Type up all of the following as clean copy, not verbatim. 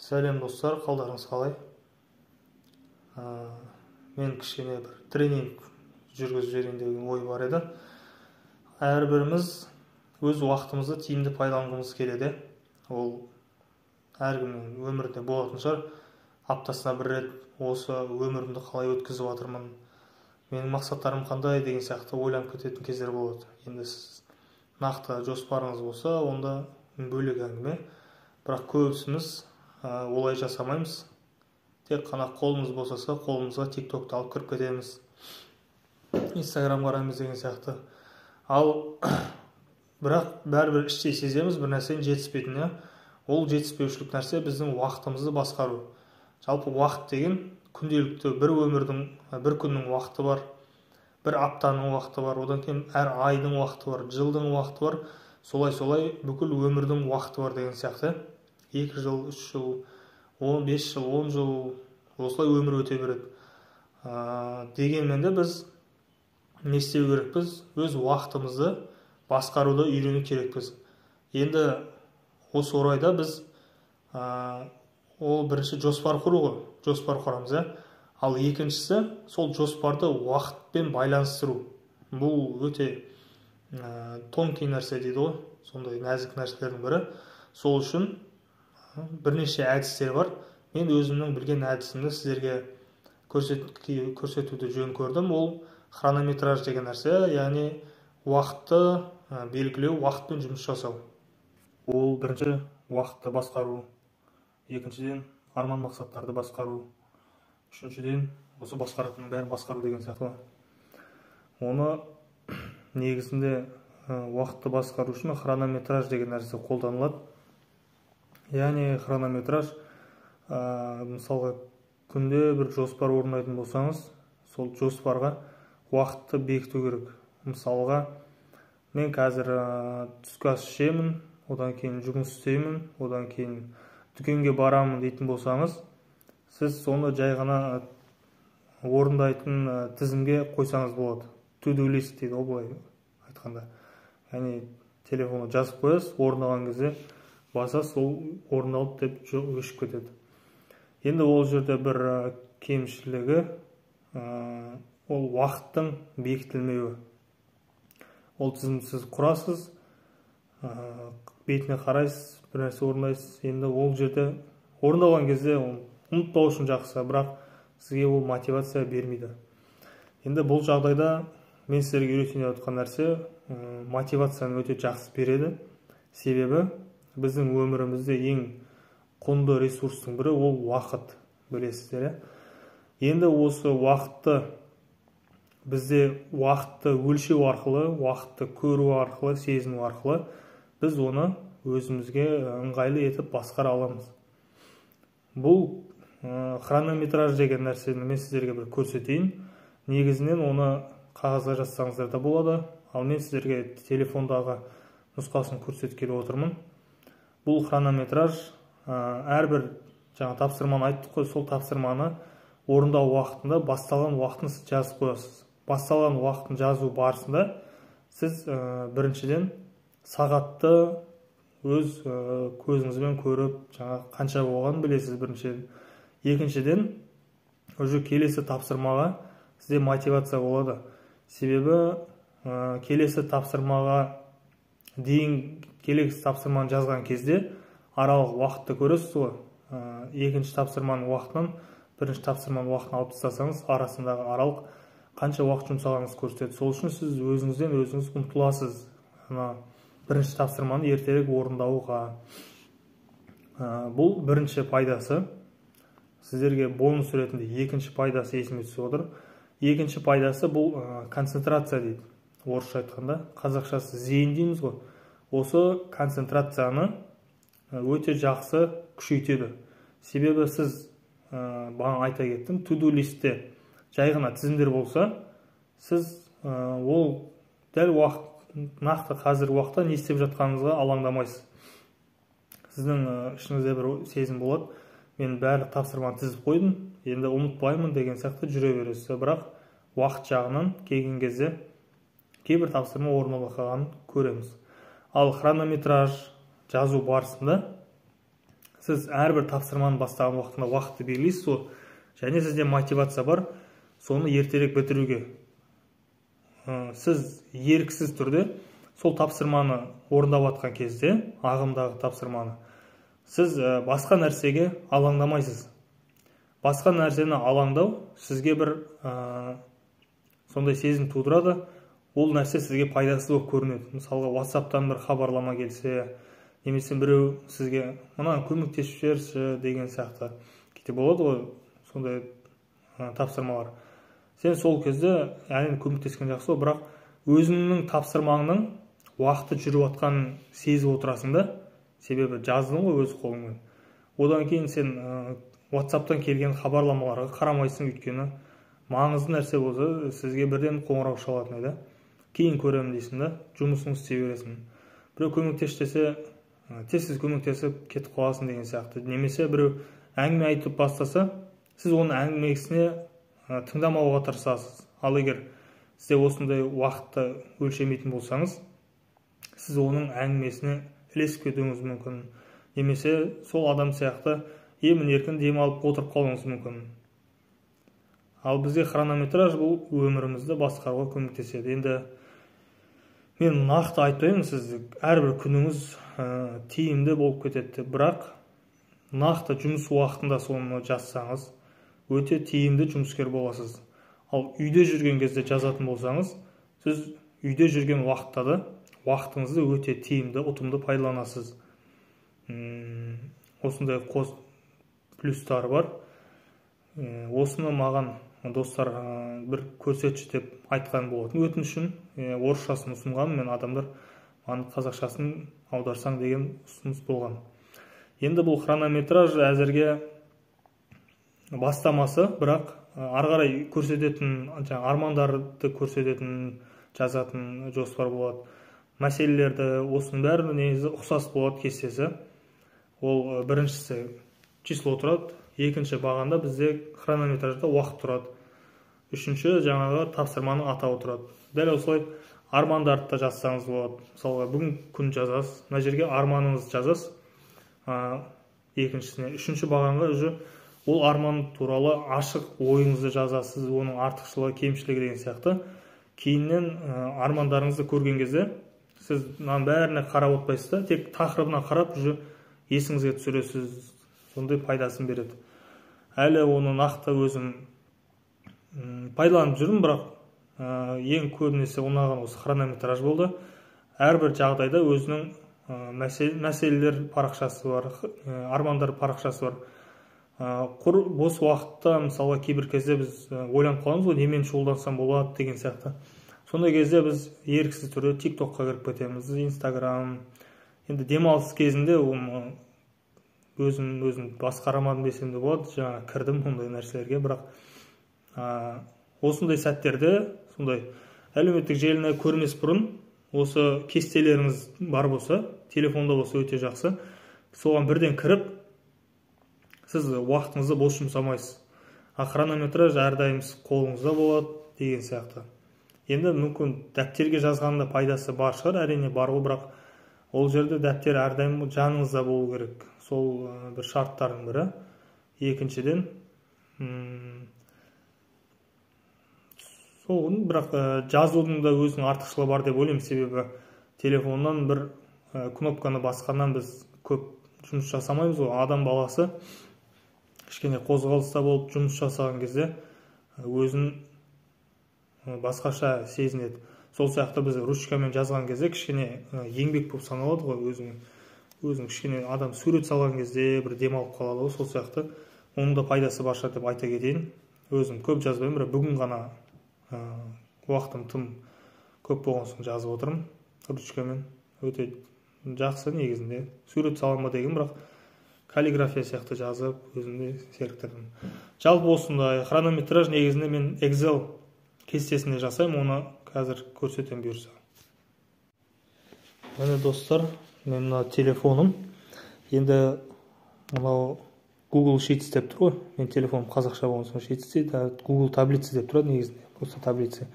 Сәлем, достар, қалдарыңыз қалай? Мен кішкене бір тренинг жүргізіп жіберейін деген ой бар еді. Әрбіріміз өз уақытымызды тиімді пайдаланғымыз келеді. Ол әркімнің өмірінде болатын шығар. Аптасына бір рет осы өмірімді қалай өткізіп жатырмын, менің мақсаттарым қандай деген сияқты ойланып кететін кездер болады. Енді сіз нақты жоспарыңыз болса, онда бөлек әңгіме. Бірақ көбісіміз олай жасамаймыз. Тек қана қолымыз босаса, қолымызға Тик Токты алып кіріп кетеміз, Инстаграм қараймыз деген сияқты. Ал бірақ бәрібір іштей сеземіз бір нәрсенің жетіспейтінін. Ол жетіспеушілік нәрсе – біздің уақытымызды басқару. Жалпы уақыт деген күнделікті бір өмірдің, бір күннің уақыты бар, бір аптаның уақыты бар, одан кейін әр айдың уақыты бар, жылдың уақыты бар, солай солай бүкіл өмірдің уақыты бар деген сияқты. 2 жыл, 3 жыл, 15 жыл, 10 жыл, осылай өмір өте береді. Дегенмен де біз не істеу керекпіз? Өз уақытымызды басқаруды үйрену керекпіз. Енді осы орайда біз ол бірінші жоспар құру ғой, жоспар құрамыз, иә. Ал екіншісі – сол жоспарды уақытпен байланыстыру. Бұл өте тонкий нәрсе дейді ғой, сондай нәзік нәрселердің бірі. Сол үшін бірнеше әдістер бар. Мен өзімнің білген әдісімді сіздерге көрсетуді жөн көрдім. Ол хронометраж деген нәрсе, яғни уақытты белгілеу, уақытпен жұмыс жасау. Ол бірінші уақытты басқару, екіншіден, арман мақсаттарды басқару, үшіншіден, осы басқаратынның бәрін басқару деген сияқты. Оны негізінде уақытты басқару үшін хронометраж деген нәрсе қолданылады. Яғни хронометраж, мысалға, күнде бір жоспар орындайтын болсаңыз, сол жоспарға уақытты бекіту керек. Мысалға, мен қазір түскі ас ішемін, одан кейін жұмыс істеймін, одан кейін дүкенге барамын дейтін болсаңыз, сіз соны жай ғана орындайтын тізімге қойсаңыз болады. To do list дейді ғой былай айтқанда. Яғни телефонға жазып қоясыз, орындаған кезде басасыз, ол орындалды деп өшіп кетеді. Енді ол жерде бір кемшілігі – ол уақыттың бекітілмеуі. Ол тізімді сіз құрасыз, бетіне қарайсыз, бір нәрсе орындайсыз. Енді ол жерде орындалған кезде ол ұмытпау үшін жақсы, бірақ сізге ол мотивация бермейді. Енді бұл жағдайда мен сіздерге үйретейін деп жатқан нәрсе мотивацияны өте жақсы береді. Себебі біздің өмірімізде ең құнды ресурстың бірі ол уақыт, білесіздер, иә. Енді осы уақытты бізде уақытты өлшеу арқылы, уақытты көру арқылы, сезіну арқылы біз оны өзімізге ыңғайлы етіп басқара аламыз. Бұл хронометраж деген нәрсені мен сіздерге бір көрсетейін. Негізінен оны қағазға жазсаңыздар да болады, ал мен сіздерге телефондағы нұсқасын көрсеткелі отырмын. Бұл хронометраж әрбір жаңа тапсырманы айттық қой, сол тапсырманы орындау уақытында басталған уақытын сіз жазып қоясыз. Басталған уақытын жазу барысында сіз біріншіден сағатты өз көзіңізбен көріп, жаңа қанша болғанын білесіз біріншіден. Екіншіден, уже келесі тапсырмаға сізде мотивация болады. Себебі келесі тапсырмаға дейін, келесі тапсырманы жазған кезде аралық уақытты көресіз ғой. Екінші тапсырманың уақытынан бірінші тапсырманың уақытын алып тастасаңыз, арасындағы аралық қанша уақыт жұмсағаныңызды көрсетеді. Сол үшін сіз өзіңізден өзіңіз ұмтыласыз ана бірінші тапсырманы ертерек орындауға. Бұл бірінші пайдасы. Сіздерге бонус ретінде екінші пайдасы есіме түсіп отыр. Екінші пайдасы – бұл концентрация дейді орысша айтқанда, қазақшасы зейін дейміз ғой. Осы концентрацияны өте жақсы күшейтеді. Себебі сіз бағана айта кеттім, to do list те жай ғана тізімдер болса, сіз ол дәл уақыт, нақты қазіргі уақытта не істеп жатқаныңызға алаңдамайсыз. Сіздің ішіңізде бір сезім болады: мен барлық тапсырманы тізіп қойдым, енді ұмытпаймын деген сияқты жүре бересіз. Бірақ уақыт жағынан келген кезде кейбір тапсырма орындалмай қалғанын көреміз. Ал хронометраж жазу барысында Сіз әрбір тапсырманы бастаған уақытында уақытты белгілейсіз ғой, және сізде мотивация бар соны ертерек бітіруге. Сіз еріксіз түрде сол тапсырманы орындап жатқан кезде, ағымдағы тапсырманы, сіз басқа нәрсеге алаңдамайсыз. Басқа нәрсені алаңдау сізге бір сондай сезім тудырады, ол нәрсе сізге пайдасыз болып көрінеді. Мысалға, WhatsApp'тан бір хабарлама келсе, немесе біреу сізге мынаны көмектесіп жіберші деген сияқты, кейде болады ғой сондай тапсырмалар. Сен сол кезде әрине көмектескен жақсы ғой, бірақ өзіңнің тапсырмаңның уақыты жүріп жатқанын сезіп отырасың да, себебі жаздың ғой өз қолыңмен. Одан кейін сен WhatsApp'тан келген хабарламаларға қарамайсың, өйткені маңызды нәрсе болса сізге бірден қоңырау шалатын еді. Кейін көремін дейсің да, жұмысыңды істей бересің. Біреу көмектес десе, тез көмектесіп кетіп қаласың деген сияқты. Немесе біреу әңгіме айтып бастаса, сіз оның әңгімесіне тыңдамауға тырысасыз. Ал егер сізде осындай уақытты өлшемейтін болсаңыз, сіз оның әңгімесіне ілесіп кетуіңіз мүмкін. Немесе сол адам сияқты емін-еркін демалып отырып қалуыңыз мүмкін. Ал бізге хронометраж бұл өмірімізді басқаруға көмектеседі. Енді мен нақты айтпаймын, сіз әрбір күніңіз тиімді болып кетеді, бірақ нақты жұмыс уақытында соны жазсаңыз, өте тиімді жұмыскер боласыз. Ал үйде жүрген кезде жазатын болсаңыз, сіз үйде жүрген уақытта да уақытыңызды өте тиімді, ұтымды пайдаланасыз. Осындай қос плюстары бар. Осыны маған достар бір көрсетші деп айтқан болатын өтінішім. Орысшасын ұсынған, мен адамдар маған қазақшасын аударсаң деген ұсыныс болған. Енді бұл хронометраж әзірге бастамасы, бірақ ары қарай көрсететін, жаңа армандарды көрсететін, жазатын жоспар болады. Мәселелерді, осының бәрі негізі ұқсас болады кестесі. Ол біріншісі число тұрады, екінші бағанда бізде хронометражда уақыт тұрады, үшінші жаңағы тапсырманың атауы тұрады. Дәл осылай армандарды да жазсаңыз болады. Мысалға, бүгін күн жазасыз, мына жерге арманыңызды жазасыз, екіншісіне, үшінші бағанға уже ол арман туралы ашық ойыңызды жазасыз, оның артықшылығы, кемшілігі деген сияқты. Кейіннен армандарыңызды көрген кезде сіз мынаның бәріне қарап отпайсыз да, тек тақырыбына қарап уже есіңізге түсіресіз. Сондай пайдасын береді. Әлі оны нақты өзім пайдаланып жүрмін, бірақ ең көбінесе ұнаған осы хронометраж болды. Әрбір жағдайда өзінің мәселелер парақшасы бар, армандар парақшасы бар. Құр бос уақытта, мысалға, кейбір кезде біз ойланып қаламыз ғой, немен шұғылдансам болады деген сияқты. Сондай кезде біз еріксіз түрде TikTokқа кіріп кетеміз, Instagram. Енді демалыс кезінде оны өзім басқарамадым десем де болады, жаңа кірдім ондай нәрселерге, бірақ осындай сәттерде, сондай әлеуметтік желіні көрмес бұрын осы кестелеріңіз бар болса, телефонда болса өте жақсы. Соған бірден кіріп, сіз уақытыңызды бос жұмсамайсыз. А хронометраж әрдайым қолыңызда болады деген сияқты. Енді мүмкін дәптерге жазғанда пайдасы бар шығар, әрине бар ғой, бірақ ол жерде дәптер әрдайым жаныңызда болу керек. Сол бір шарттардың бірі. Екіншіден, сол, бірақ жазудың да өзінің артықшылығы бар деп ойлаймын, себебі телефоннан бір кнопканы басқаннан біз көп жұмыс жасамаймыз ғой. Адам баласы кішкене қозғалыста болып жұмыс жасаған кезде өзін басқаша сезінеді. Сол сияқты біз ручкамен жазған кезде кішкене еңбек болып саналады ғой, өзің кішкене адам сурет салған кезде бір демалып қалады ғой, сол сияқты оның да пайдасы бар шығар деп айта кетейін. Өзім көп жазбаймын, бірақ бүгін ғана уақытым тым көп болған соң жазып отырмын ручкамен. Өте жақсы негізінде. Сурет салам ба деген, бірақ каллиграфия сияқты жазып өзімді серіктірдім. Жалпы осындай хронометраж негізінде мен Excel кестесінде жасаймын, оны қазір көрсетемін бұйырса. Міне достар, мен мына телефоным, енді мынау Google Sheets деп тұр ғой, мен телефоным қазақша болған соң Sheets дейді, Google таблица деп тұрады негізінде, просто таблица.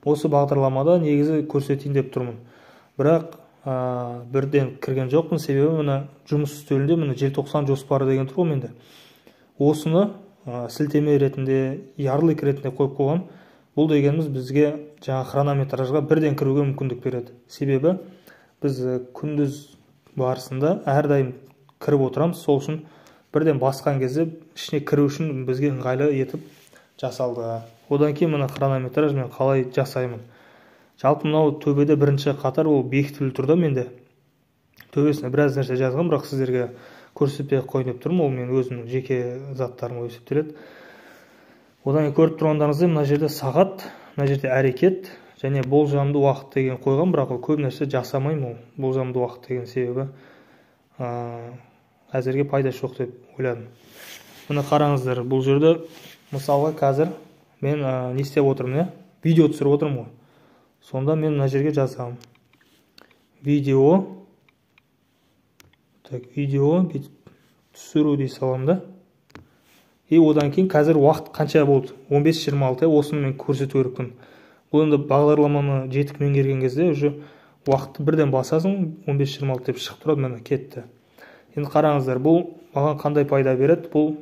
Осы бағдарламада негізі көрсетейін деп тұрмын. Бірақ Бірден кірген жоқпын, себебі мына жұмыс үстелінде мына желтоқсан жоспары деген тұр ғой менде. Осыны сілтеме ретінде, ярлык ретінде қойып қойғам. Бұл дегеніміз бізге жаңа хронометражға бірден кіруге мүмкіндік береді. Себебі біз күндіз барысында әрдайым кіріп отырамыз, сол үшін бірден басқан кезде ішіне кіру үшін бізге ыңғайлы етіп жасалды. Одан кейін мына хронометраж мен қалай жасаймын. Жалпы мынау төбеде бірінші қатар ол бекітілі тұр да менде. Төбесіне біраз нәрсе жазған, бірақ сіздерге көрсетпей ақ қояйын деп тұрмын. Ол мен өзімнің жеке заттарым болып есептеледі. Одан кейін көріп тұрғандарыңыздай мына жерде сағат, мына жерде әрекет және болжамды уақыт деген қойған, бірақ ол көп нәрсе жасамаймын ол болжамды уақыт деген, себебі әзірге пайдасы жоқ деп ойладым. Мына қараңыздар, бұл жерде мысалға қазір мен не істеп отырмын, видео түсіріп отырмын ғой. Сонда мен мына жерге жазамын. Видео, так, видео түсіру дей саламын да. И одан кейін қазір уақыт қанша болды? 15:26, осыны мен көрсету керекпін. Бұл енді бағдарламаны жетік меңгерген кезде уже уақытты бірден басасың, 15:26 деп шығып тұрады, міне кетті. Енді қараңыздар, бұл маған қандай пайда береді? Бұл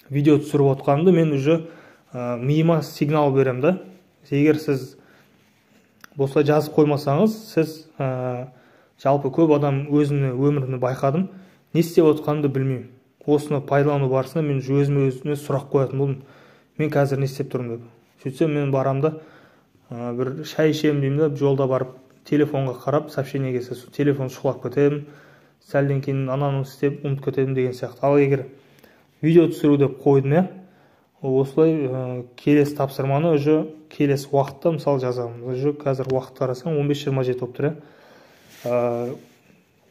видео түсіріп отқанымды мен уже миыма сигнал беремін да. Егер сіз осылай жазып қоймасаңыз, сіз жалпы көп адам өзіне өмірінде байқадым, не істеп отқанымды білмеймін. Осыны пайдалану барысында мен өзіме сұрақ қоятын болдым. Мен қазір не істеп тұрмын деп. Сөйтсем мен барамын да бір шай ішемін деймін да, жолда барып телефонға қарап, сообщение келсе, сол телефон шұқылап кетемін, сәлден кейін ананы істеп ұмытып кетемін деген сияқты. Ал егер видео түсіру деп қойдым, осылай келесі тапсырманы уже келесі уақытта мысалы жазамын. Уже қазір уақыт қарасаң 15:27 болып тұр.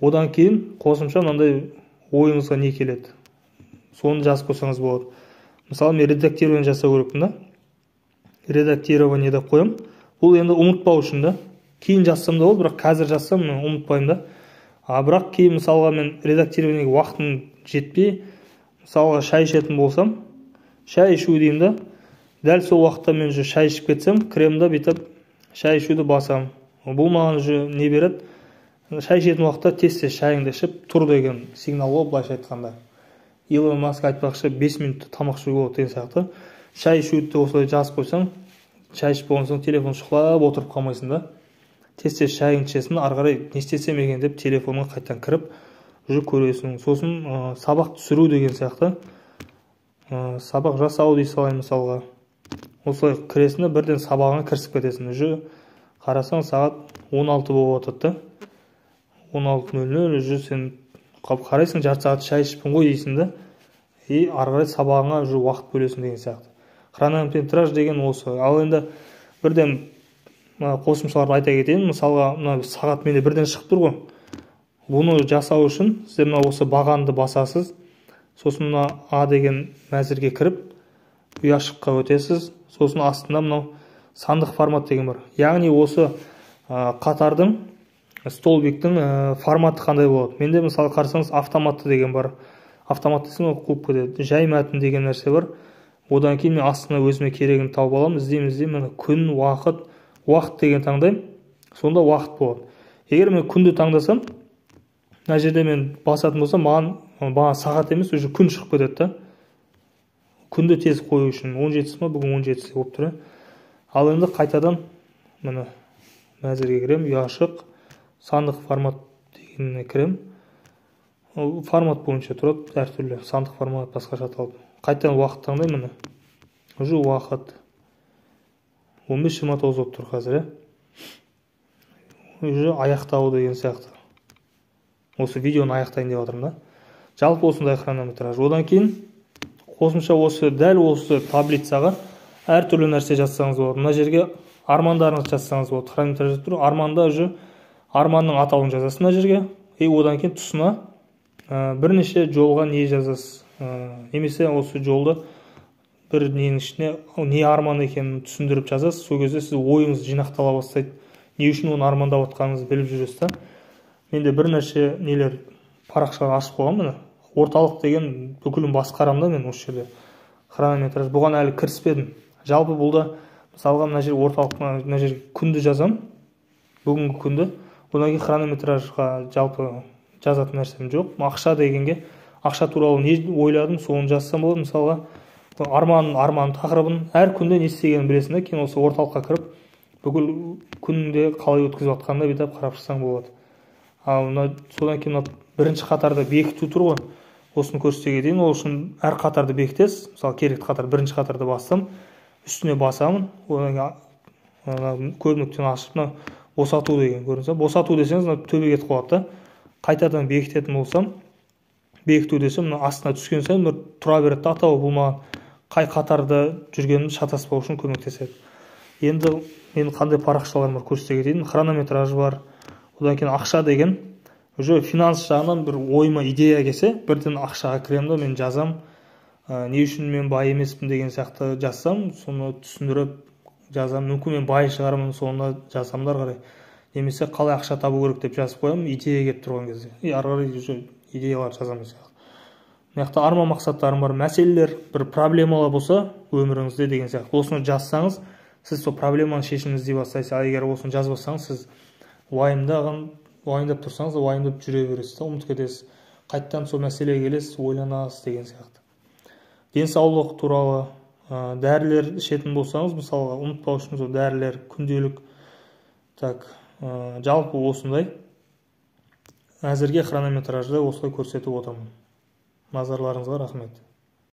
Одан кейін қосымша мынандай ойыңызға не келеді, соны жазып қойсаңыз болады. Мысалы мен редактирование жасау керекпін да. Редактирование деп қоямын. Бұл енді ұмытпау үшін да. Кейін жазсам да болады, бірақ қазір жазсам мен ұмытпаймын да. А бірақ кейін мысалға мен редактированиеге уақытым жетпей, мысалға шай ішетін болсам, шай ішу деймін да. Дәл сол уақытта мен уже шай ішіп кетсем, кіремін да бүйтіп шай ішуді басамын. Бұл маған уже не береді? Шай ішетін уақытта тез-тез шайыңды ішіп тұр деген сигнал ғой, былайша айтқанда. Илон Маск айтпақшы, 5 минутта тамақ ішуге болады деген сияқты. Шай ішуді осылай жазып қойсаң, шай ішіп болған соң телефон шұқылап отырып қалмайсың да. Тез-тез шайыңды ішесің, ары қарай не істесем екен деп телефонға қайтадан кіріп уже көресің. Сосын сабақ түсіру деген сияқты. Сабақ жасау дей салайын мысалға. Осылай кіресің де бірден сабағыңа кірісіп кетесің. Уже қарасаң сағат 16 болып жатады да. 16:00 уже сен қарайсың, жарты сағат шай ішіппін ғой дейсің да. И ары қарай сабағыңа уже уақыт бөлесің деген сияқты. Хронометраж деген осы. Ал енді бірден қосымшаларды айта кетейін. Мысалға мына сағат менде бірден шығып тұр ғой. Бұны жасау үшін сіздер мына осы бағанды басасыз. Сосын мына А деген мәзірге кіріп, ұяшыққа өтесіз. Сосын астында мынау сандық формат деген бар. Яғни осы қатардың, столбиктің форматы қандай болады. Менде мысалы қарасаңыз автоматты деген бар. Автоматты десем ол қуып кетеді. Жай мәтін деген нәрсе бар. Одан кейін мен астына өзіме керегін тауып аламын, іздеймін, іздеймін. Міне күн, уақыт, уақыт деген таңдаймын. Сонда уақыт болады. Егер мен күнді таңдасам, мына жерде мен басатын болсам, маған сағат емес, уже күн шығып кетеді да. Күнді тез қою үшін 17-сі ма, бүгін 17-сі болып тұр. Ал енді қайтадан міне мәзірге кіремін, ұяшық, сандық формат дегеніне кіремін. Ол формат бойынша тұрады, әртүрлі сандық формат басқаша аталады. Қайтадан уақыт таңдаймын, міне. Уже уақыт 15:29 болып тұр қазір. Уже аяқтау деген сияқты. Осы видеоны аяқтайын деп жатырмын да. Жалпы осындай хронометраж. Одан кейін қосымша осы дәл осы таблицаға әртүрлі нәрсе жазсаңыз болады. Мына жерге армандарыңызды жазсаңыз болады. Хронометраж тұр. Арманда уже арманның атауын жазасыз мына жерге. И одан кейін тұсына бірнеше жолға не жазасыз. Немесе осы жолды бір ненің ішіне не арман екенін түсіндіріп жазасыз. Сол кезде сіз ойыңыз жинақтала бастайды. Не үшін оны армандап отқаныңызды біліп жүресіз да. Менде бірнеше нелер парақшалар ашып қойған міне. Орталық деген бүкілін басқарамын да мен осы жерде. Хронометраж бұған әлі кіріспедім. Жалпы бұл да мысалға мына жер орталық, мына жерге күнді жазам. Бүгінгі күнді. Одан кейін хронометражға жалпы жазатын нәрсем жоқ. Ақша дегенге, ақша туралы не ойладым, соны жазсам болады. Мысалға, арман тақырыбын әр күнде не істегенін білесің да, кейін осы орталыққа кіріп, бүкіл күнде қалай өткізіп жатқанын бүйтіп қарап шықсаң болады. Ал мына содан кейін мына бірінші қатарда бекіту тұр ғой, осыны көрсете кетейін. Ол үшін әр қатарды бекітесіз. Мысалы, керекті қатар бірінші қатарды бастым, үстіне басамын, одан кейін көп нүктені ашып, мына босату деген көрінсе, босату десеңіз, мына төбеге кетіп қалады да. Қайтадан бекітетін болсам, бекіту десем, мына астына түскен сайын бір тұра береді да, атауы бұл маған қай қатарда жүргенімді шатаспау үшін көмектеседі. Енді мен қандай парақшаларым бар, көрсете кетейін. Хронометраж бар, одан кейін ақша деген, уже финанс жағынан бір ойыма идея келсе, бірден ақшаға кіремін да, мен жазам, не үшін мен бай емеспін деген сияқты жазсам, соны түсіндіріп жазамын. Мүмкін, мен бай шығармын, соны жазамын да ары қарай. Немесе қалай ақша табу керек деп жазып қоямын идея келіп тұрған кезде, и ары қарай уже идеялар жазамын сияқты. Мына жақта арман мақсаттарым бар, мәселелер, бір проблемалар болса өміріңізде деген сияқты, осыны жазсаңыз, сіз сол проблеманың шешімін іздей бастайсыз. Ал егер осыны жазбасаңыз, сіз уайымдап тұрсаңыз, уайымдап жүре бересіз да, ұмытып кетесіз, қайтадан сол мәселеге келесіз, ойланасыз деген сияқты. Денсаулық туралы, дәрілер ішетін болсаңыз, мысалға, ұмытпау үшін сол дәрілер, күнделік. Так, жалпы осындай. Әзірге хронометражды осылай көрсетіп отырмын. Назарларыңызға рахмет.